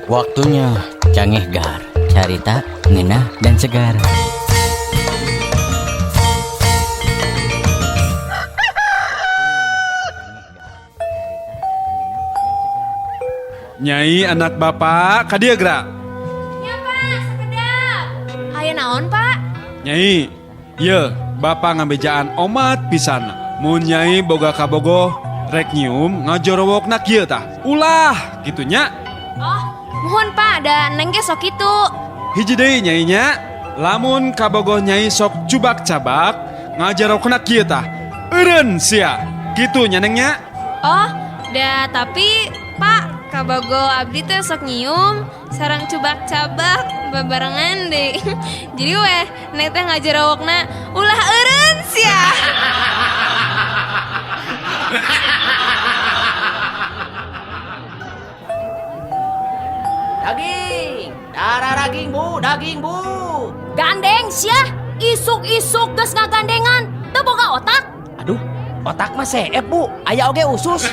Waktunya Cangehgar, carita ngeunah dan segar. Nyai anak bapak ka dieu geura. Nya Pak, sakedap. Aya naon, Pak? Nyai, yeuh bapak ngabejaan omat pisan. Mun nyai boga kabogoh rek nyium ngajorowokna kieu tah. Ulah kitu nya. Oh, muhun Pak, da neng ge sok kitu. Hiji deui nyai nya, lamun kabogoh nyai sok cubak-cabak ngajarokna kieu tah. Eureun sia. Kitu nya neng nya. Oh, da tapi Pak, kabogoh abdi teh sok nyium sareng cubak-cabak babarengan deui. Jadi weh, neng teh ngajarowokna ulah eureun sia. Daging, darah daging bu, daging bu. Gandeng sia, isuk-isuk geus ngagandengan, teu boga otak. Aduh, otak mah seep bu, aya oge usus.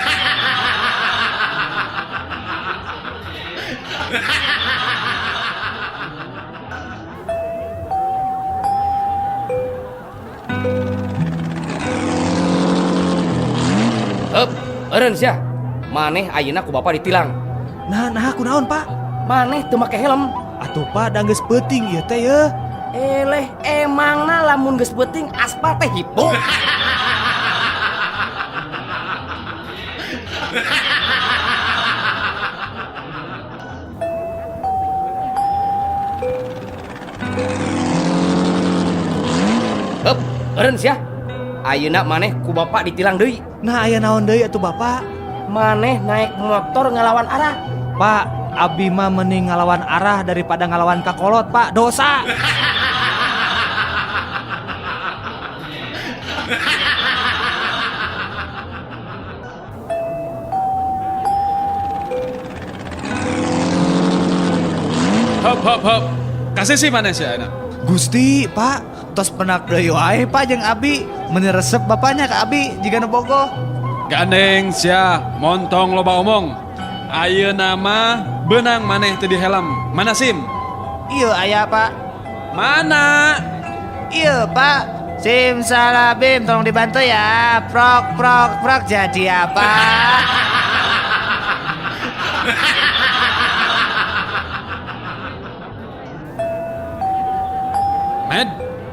Hup, eureun sia. Maneh ayeuna ku bapak ditilang. Nah, nah kunaon, Pak? Maneh teu make helm. Atuh Pak, da geus peuting ieu teh yeuh. Eleh, emangna lamun geus peuting aspal teh hipo. Hup, eureun sia. Ayeuna maneh ku bapak ditilang deui. Nah, aya naon deui atuh Bapak? Maneh naik motor ngalawan arah. Pak, abdi mah mending ngalawan arah daripada ngalawan kakolot, Pak. Dosa. Hop hop hop. Kasih sih maneh sia ayeuna. Gusti, Pak, tos penak deui wae Pak jeung abi. Meuni resep bapaknya ka abi jiga nu bogoh. Gandeng sia, montong loba omong. Ayeuna mah beunang maneh teu di helm. Mana SIM? Ieu aya, Pak. Mana? Iya, Pak. Sim salabim tolong dibantu ya. Prok prok prok jadi apa? Med,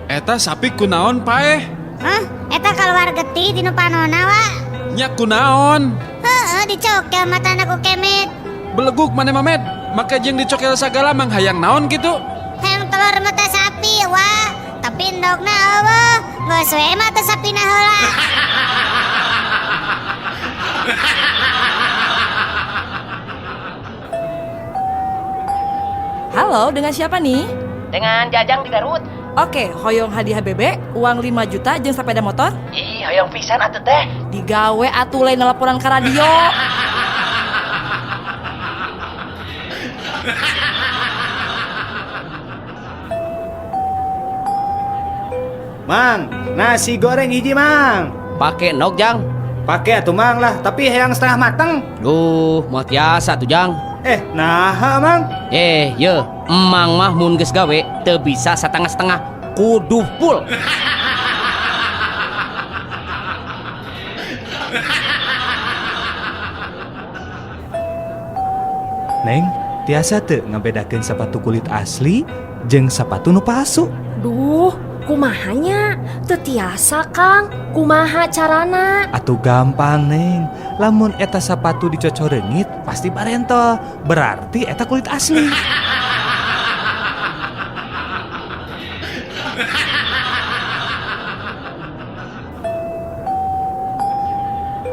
eta sapi kunaon paeh? Hah? Eta keluar getih dinu panona wa. Nya kunaon? Heeh, dicokel matana ku kemet. Beleguk maneh mah Med, make jeung dicokel sagala mang hayang naon kitu? Hayang telur mata sapi wa, tapi endogna eueuh. Geus we mata sapina heula. Halo, dengan siapa nih? Dengan Jajang di Garut. Oke, hoyong hadiah bebek, uang 5 juta jeung sepeda motor. Ih, hoyong pisan atuh teh. Digawe atuh lain laporan ke radio. Mang, nasi goreng hiji, Mang. Pake nok, Jang. Pake atuh Mang lah, tapi hayang setengah mateng. Duh, moal tiasa tuh, Jang. Nah, Mang. Ye, emang mah mun geus gawe teu bisa satengah-setengah, kudu full. Neng, tiasa teu ngabedakeun sapatu kulit asli jeung sapatu nu palsu? Duh, kumahanya? Teu tiasa, Kang. Kumaha carana? Atuh gampang, Neng. Lamun eta sapatu dicocoreungit pasti barentol. Berarti eta kulit asli.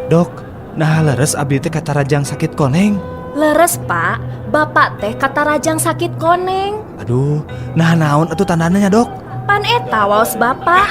Dok, nah leres abdi teh katarajang sakit koneng. Leres, Pak. Bapak teh katarajang sakit koneng. Aduh, nah naon atuh tandana nya, Dok? Pan eta waos Bapak.